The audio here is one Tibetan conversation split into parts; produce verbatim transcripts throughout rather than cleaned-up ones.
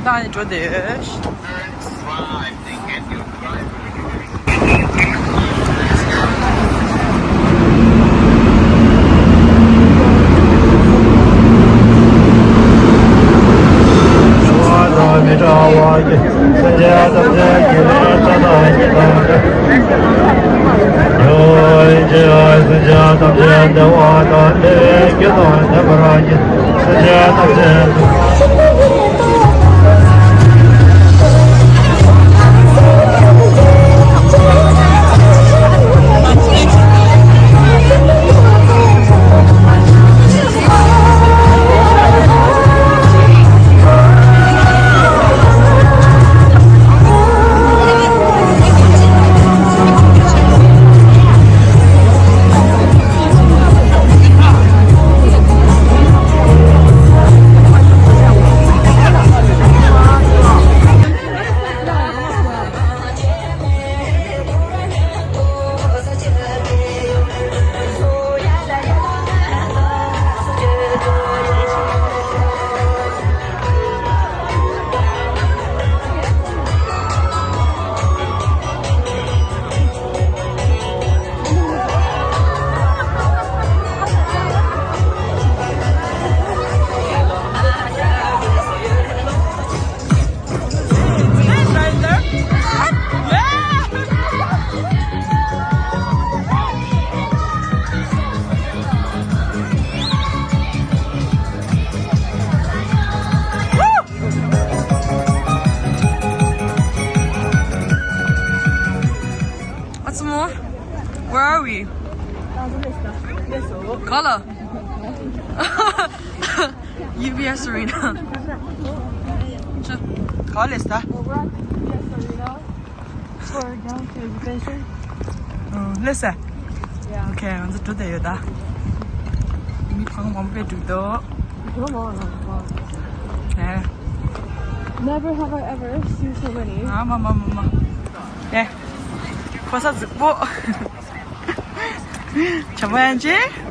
ད་ནི་འགྲོ་དེ། What's more? Where are we? Color. U B S Arena. Color is that? For down to education. Oh, listen. Yeah. Okay, ང་ཚོ་འགྲོ་བསྡད་ཡོད་ད། མི་གང་མང་པོ་འགྲོ་འདུག་འགྲོ་མང་མང་མང་། Okay. Never have I ever seen so many. ཨ་མ་མ་མ་མ། ཨེ། ཁོ་ས་རྫིག་པོ། བྱམས་པ་ཡན་ཆད།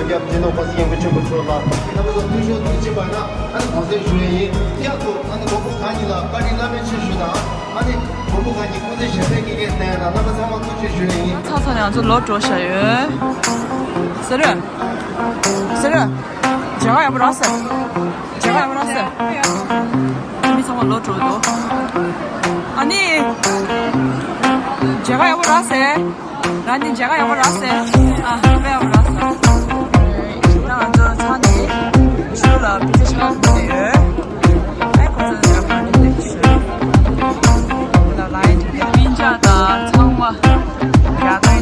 སྐྱབས་སྤྱི་ནོར་གོང་ས་སྐྱབས་མགོན་ཆེན་པོ་མཆོག་ལ་རྣམ་པ་ཚོ་ཐུགས་ཤོར་ཐུགས་རྗེ་ཆེ་ཕུལ་ན་ཨ་ནི་དགོངས་སེལ་ཞུ་ཡས་ཡིན། བསྐྱར་དུ་ཨ་ནི་མགོན་པོ་གང་ཉིད་ལ་བཀའ་དྲིན་བླ་མེད་ཆེ་ཞུ་དང་ཨ་ནི་མགོན་པོ་གང་ཉིད་སྐུ་ཚེ་ཞབས་པད་བསྐལ་བརྒྱར་བརྟན་དང་རྣམ་པ་ཚང་མ་ཐུགས་རྗེ་ཆེ་ཞུ་ཡས་ཡིན། ཚ་ཚ་ནས་ང་ཚོ་ལོག་འགྲོ་བཞག་ཡོད། ཟེར་རོ། མཇལ་ཁ་ཡག་པོ་རག་སོང་། མཇལ་ཁ་ཡག་པོ་རག་སོང་། མི་ཚང་མ་ལོག་འགྲོ་འདུག་ཨ་ནི། མཇལ་ཁ་ཡག་པོ་རག་སོང་། ང་ནི་མཇལ་ཁ་ཡག་པོ་རག་སོང་། ཨ། དཔེ་ཡག་པོ་རག་སོང་། ད་ང་ཚོ་ཚང་ནས་ཤུལ་ལ་པི་ཛ་ཆགས་བསྡད་ཡོད། ཨེ་ཁོ་ཚོ་ཡག་པོ་རེད་ཤག་ལ་ལ་ཡིན་དེ་སྤུན་ཀྱག་དང་ཚང་མ་ཡག་པོ།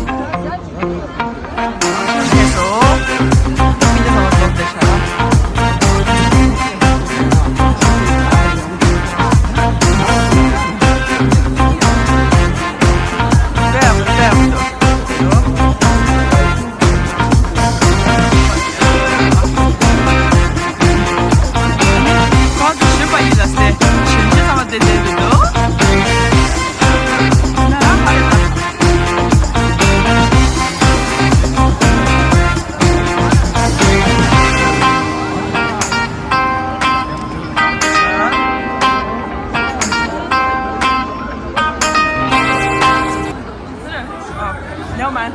ཉོ་མ།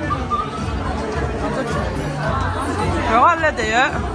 རོ་བ་སླེབས་བསྡད་ཡོད།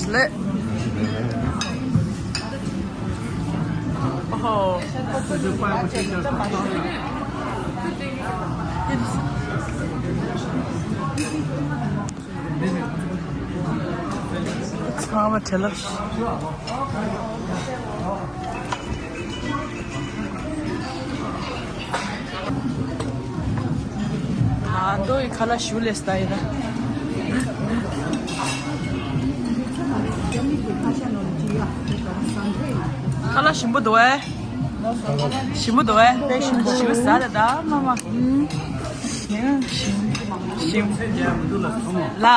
ལེ། ཨོ། ཚང་མ་བྲེལ་ལ། ཨ་མདོ་ཡི་ཁ་ལག་ཞུ་ལས་ལྟ་ཡིན་ན། ཁ་ལག་ཞིམ་པོ་འདུག་ཨེ། ཞིམ་པོ་འདུག་ཨེ། དཔེ་ཞིམ་པོ་ཞིམ་ཟ་རེད་ད་མ་མ། ཞིམ་ཞིམ། ལ་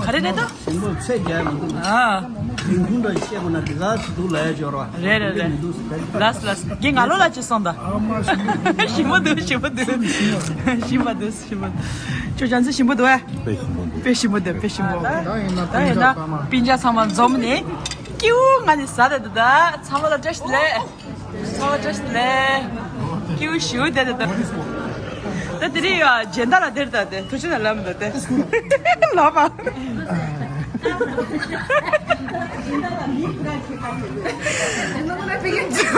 ག་རེ་རེད་ད། ཞིམ་པོ་ཚད་རྒྱག་མི་འདུག་ཨ། ཉིན་གུང་འདྲ་བཤད་དགོས་ན་དེ་ག་ཚོད་འདུག་ལབ་ཡ་འབྱོར་བ། རེད་རེད་རེད། མི་འདུག་ཟེར། ལགས་ལགས། རྒན་ང་ལོ་ལ་ཅི་སོང་ད། ཞིམ་པོ་འདུག་ཞིམ་པོ་འདུག་ཞིམ་པ་འདུག་ཞིམ་པ་འདུག་ཁྱོད་བྱམས་བརྩེ་ཞིམ་པོ་འདུག་ཨེ། དཔེ་ཞིམ་པོ་འདུག་དཔེ་ཞིམ་པོ། ད་ཡིན་ན་ད་ཡིན་ན་སྤུན་ཀྱག་ཚང་མ་འཛོམས་ནས་ཀེའུ་ང་ནི་ཟ་རེད་ད། ཚང་མ་ལ་བཀྲ་ཤིས་བདེ་ལེགས། ཚང་མ་བཀྲ་ཤིས་བདེ་ལེགས། ཀེའུ་ཞུ་བདེ་ད་ད། ད་དེ་རིང་ཡ་སྦྱིན་བདག་ལ་དེར་ད་དེ་ཐུགས་རྗེ་ཆེ་ལབ་མི་ད་དེ། ལབ་པ།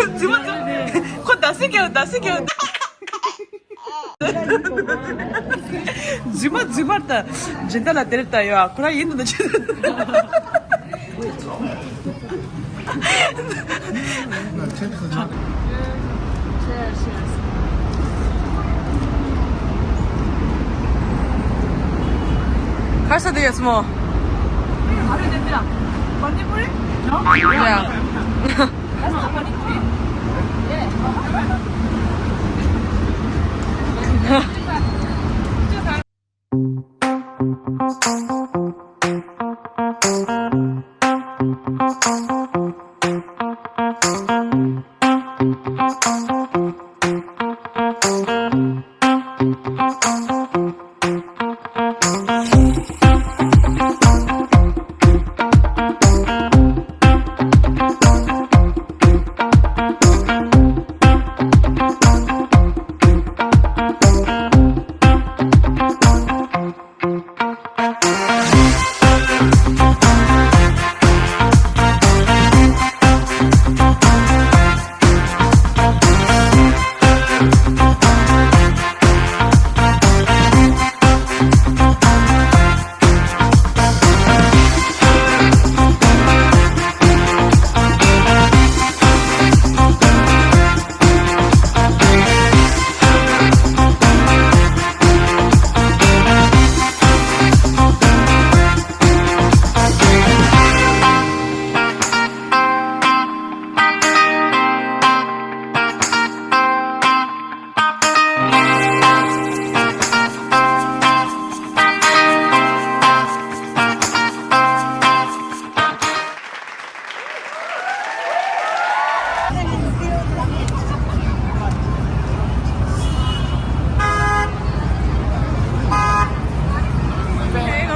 རྫུན་མ་རྫུན། ཁོ་ད་སི་ཀེའུ་ད་སི་ཀེའུ། རྫུན་མ་རྫུན་མ་ད། སྦྱིན་བདག་ལ་དེར་ལྟ་ཡོད་ཨ། ཁོ་རང་ཡིན་འདུག་ན་ཆེ། ཁ་ས་དེ་ཡོད་སྨོ།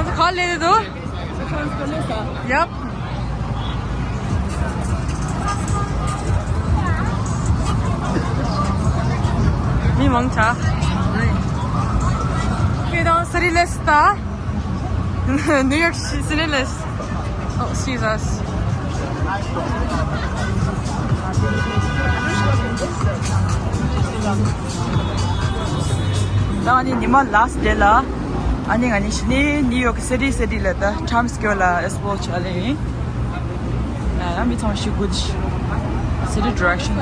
ཡ། ཁ་ལས་དུ། Yep. མི་མང་ཆ། ཁྱེད་རང་སི་རི་ལེས་ད། New York City ལེས། Oh, excuse us. ད་ཨ་ནི་ཉི་མ་last day ལ། ཨ་ནི་ང་ནི་ཤི་ནི་New York City city ལ་ད་Times Square ལ་explore བྱ་ལེ་ཡིན། ཡ་ཡ་མི་ཚང་ཤི་good city direction.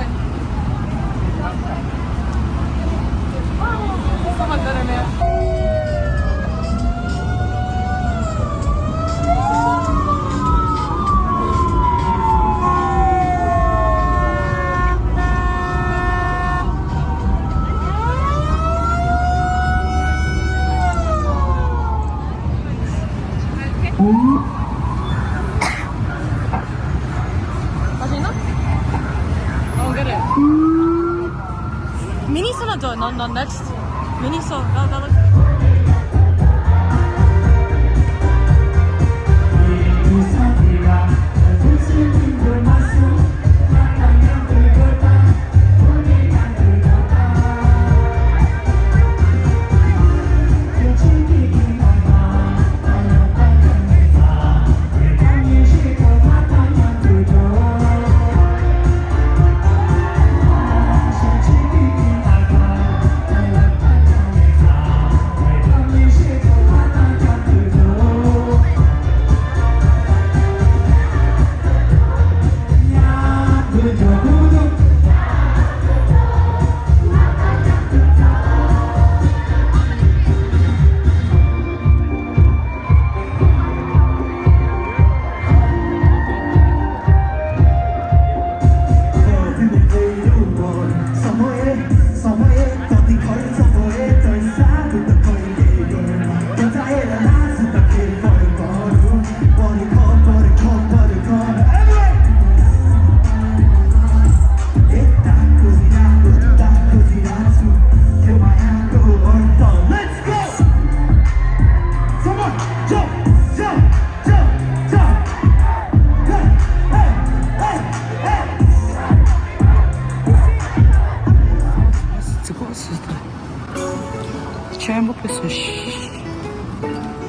Minnesota, no, no, next. Minnesota, that, that looks.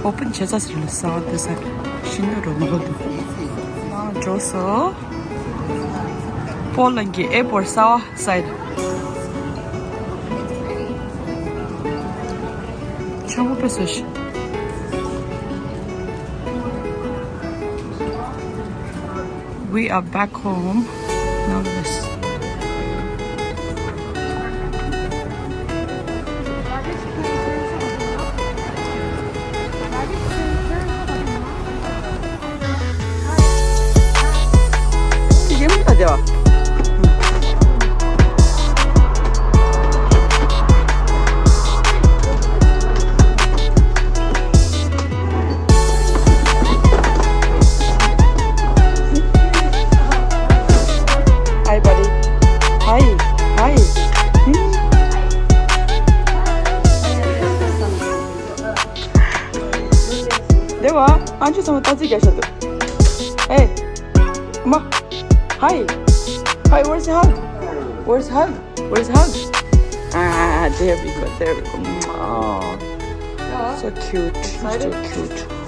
ཨོ་པན་བྱས་ཚར་ཟེར་ལ་གསར་པ་དེ་ས་ཤིན་ཏུ་རོ་མ་གོ་འདུག་ཨ་འགྲོ་སོ། པོ་ལན་གྱི་ཨེར་པོར་གསར་པ་སའིད། ཆང་མོ་པེ་སོ་ཤི། We are back home. Nonetheless. Hi, buddy. Hi. Hi. Hmm. There you are. Aren't you someone that's a guest? Hey. Come on. Hi. Hi, where's the hug? Where's the hug? Where's the hug? Ah, there we go. There we go. Oh. So cute. So cute.